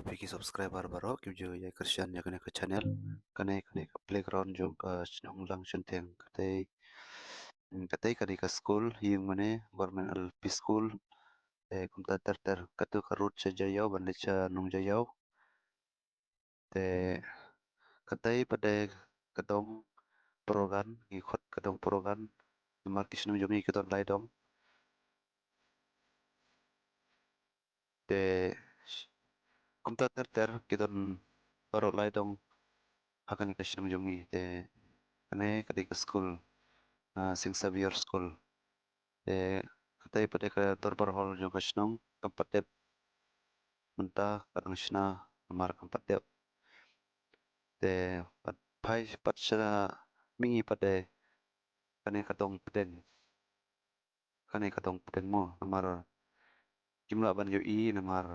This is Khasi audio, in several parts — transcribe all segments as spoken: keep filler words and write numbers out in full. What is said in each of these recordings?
Phi ki subscriber baroh ki ju ïa kyrshan ïa kane ka channel. Kane kane ka playground jong ka shnong Langshyntiang. Katei, mm, katei kane ka school, ïing mane Government L P School. Te kumta ter ter, kato ka road sha Jaïaw, ban leit sha Nongjaïaw. Te katei pat de ka dong Porogan, ngi khot ka dong Porogan. Namar ki shnong jong ngi ki don lai dong. Te kumta ter ter ki don baroh lai dong ha kane ka shnong jong ngi. Te kane ka dei ka school, ah, Saint Xavier School. Te katei pat de ka dorbar hall jong ka shnong, kam pat dep. Mynta ka dang shna namar kam pat dep. Te pat phai pat sha mihngi pat de kane ka dong Pdeng. Kane ka dong Pdeng mo, namar kim lah ban ïohi namar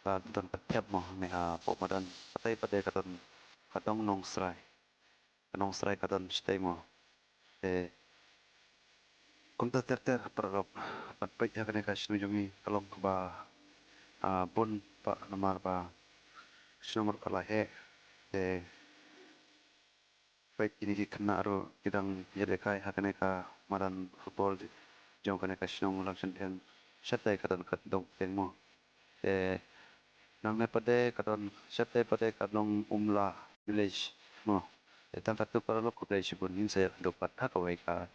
ka don pat thep mo, ne ha pok madan. Katei pat de ka don ka dong Nongsrai. Ka Nongsrai ka don shatei mo. Te kumta ter ter paralok, pat peit ha kane ka shnong jong ngi ka long kaba, ah, bun pat namar ba shnong ruh ka la heh. Te peit kine ki khynnah ruh ki dang ïalehkai ha kane ka madan football jong kane ka shnong Langshyntiang. Shatei ka don ka dong Pdeng mo. Te nangne pat de ka don, shatei pat de ka dong Umla village mo. Te tang katto paralok, khublei shibun, ngin sa ïakynduh pat ha kawei ka